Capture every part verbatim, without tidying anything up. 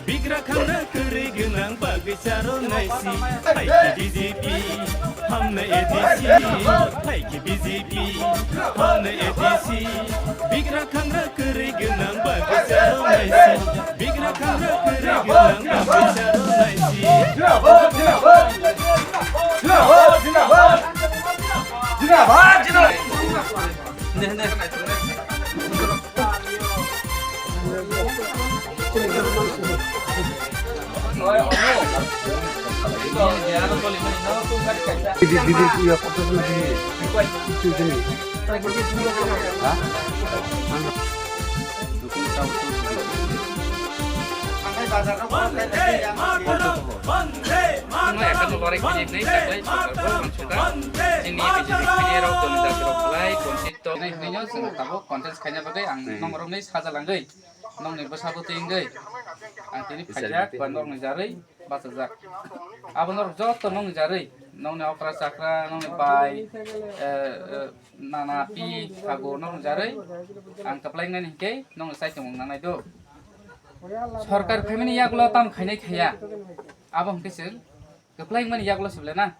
Bigra khangra kwrwi gwnang bagwi charo naisi. Hai khe B J P, hamna A D C. Hai khe B J P, hamna A D C. Bigra khangra kwrwi gwnang bagwi charo naisi. Bigra khangra kwrwi gwnang bagwi charo naisi. Jinabad, jinabad. Jinabad, jinabad. Jinabad, jinabad. Didi, didi, iya, foto dulu, didi. Itu, didi. Hah? Dukung tahu tuh. Ano, ya, kan, lorek ini, ini, tak, lain, suka, suka. Sini, B J P, sini, rok, tuh, minta, rok, like, konsi, to. Ini, ini, nyo, sing, tabuk, konten, kayaknya, pakai, ang, hmm, nomor, ini, saja, langgai. Nongni bwsabo twi wngwi ang tini phaijak ba nongni jarwi bachajak. Abo norok joto nongni jarwi, nongni okra chakra, nongni bai, eh, eh, nana pi phago nongni jarwi ang kwplai wngnani hinkhe nongni chaichomung nangnai do. Sorkar phaimani yagulo tamo khainai khaiya, abo hinkhe chwng kwplai wngmani yagulo se belai na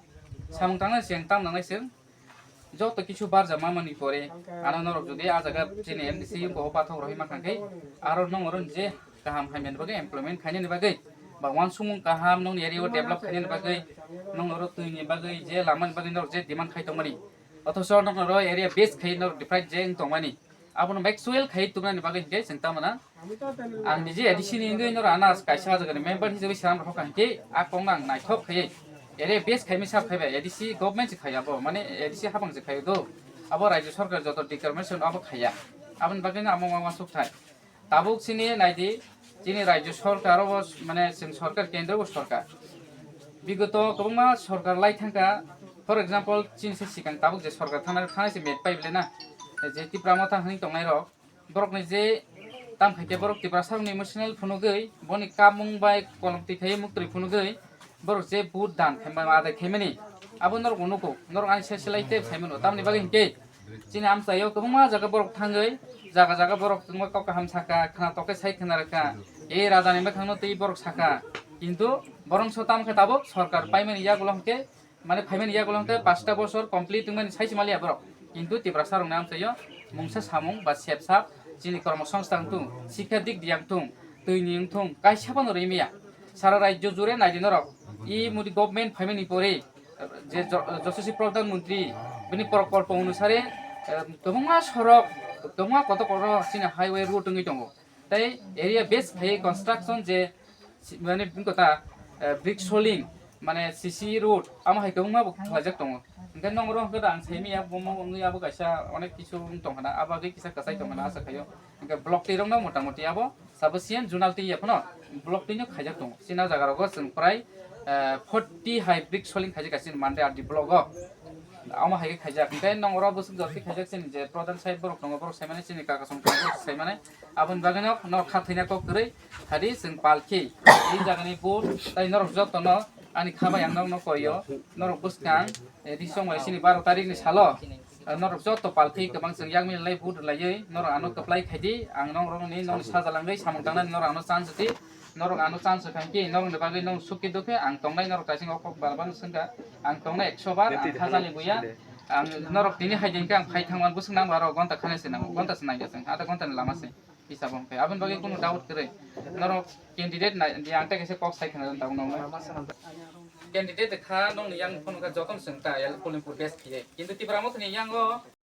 samung tangnai se ang tamo nangnai chwng. Joto kisu barja mamani pore, ano norok jodi a jaga chini M D C wngkha, o pathok rohima kha khe, aro nong oro je kaham hamyani bagwi employment khainani bagwi, ba uansukmung kaham nongni area o develop khainani bagwi, nong oro twini bagwi, je lamani bagwi norok je demand khai tongmani, othocho nong oro area base khai norok different je wng tongmani, abono actual khai tubunani bagwi hinkhe chwng tamo na. Ang nije A D C ni wngwi norok ano kaisa jagani member hisabe swnam rok hokha hinkhe a kokno ang naithok khaiwi ere base khaimani sap khaibai A D C government se khai abo mane A D C hapang se khaio do abo rajya sarkar joto determination abo khaiya aboni bagwino amo ma uansuk thai tabuk chini naidi chini rajya sarkar obo mane chwng sarkar kendro bo sarkar bigoto kwbangma sarkar lai thangkha for example chini se sikang tabuk je sarkar thangna thangna se met pai bole na je Tipra motha hwnwi tongnai rok Borokni je tam khai khe borok Tiprasarokni emotional phunugwi, boni kamung bai kolom twi khai muktwi phunugwi, borok je vote dan khaimani adai khaimani, abo norok nugo, norok ani se selai tei phaimano. Tamoni bagwi hinkhe chini amchaio kwbangma jaga borok thangwi, jaga jaga borok wngma kok kaham saka, khwna tokhe sai khwna rwkha, e rajani mwkhangno twi borok saka, kintu borok so tam khe tabuk sorkar paimani yagulo hinkhe Mane phaimani yagulo hwnkhe pasta bosor complete wngmani sai se maliya borok. Kintu Tiprasa rokni amchaio mungsa samung ba sepsap chini kormo songstha wngthung, sikha dik diya wngthung, twini wngthung, kaisa phano rwimaya. Sara rajyo jure naidi norok. I modi government phaimani pore je jo-, Joshoswi Pradhan Mantri bini prokolpo onusare, eh, kwbangma sorok, kwbangma kotor kotor chini highway road wngwi tongo. Tei area base khai construction je si-, mane bini kota, eh, brick soling, mane C C road, amo hai kwbangma bo khlaijak tongo. Hwnkhe nong oro hwnkhe ang saimanya bomo wngwi abo kaisa onek kisu wng tongkhana, abo bagwi kisa kwchai tongkhana asa khaio. Hwnkhe block twi rokno mota moti abo sabo C M zonal twi ya phano block twi no khaijak tongo. Chini jaga rogo chwng prai, eh, forty hai brick soling khaijak chini Mande R D block o. Amo hai khe khaijak. Hwnkhe nong oro bwswk jotwi khaijak chini je Pradhan sahib borok tongo, borok saimani chini kaka song tongo, borok saimani. Aboni bagwi no, no kha thwina kok kwrwi thadi chwng palkhi. Ei jagani vote tai norok joto no ani kha bai ang norok no koyo. Norok bwskang, eh, ri song bai sini baro tarik ni salo, eh, norok joto palkhi kwbang chwng yakmili lai vote rwlaiwi norok ano kwplai khaidi. Ang norok ni nong sajalangwi samung tangnani norok ano chance di. Norok ano chance khankhe norok ni bagwi nong sukhi dukhe ang tongnai norok kaising o kok bal bal swngkha. Ang tongnai ekso bar, ang khajani buya. Ang norok tini hai din khe ang phai thangman bwswk nang baro gonta khana se nango, gonta se nangya chwng, adha gonta ni lama se. Hisab hwnkhe aboni bagwi kunu doubt kwrwi. Norok candidate nai, di ang tei kaisa kok sai khna tabuk nongno. Candidate kha nongni yang phone kha jotono chwng ta ya polling pur best khiye. Kintu Tipra Motha ni yango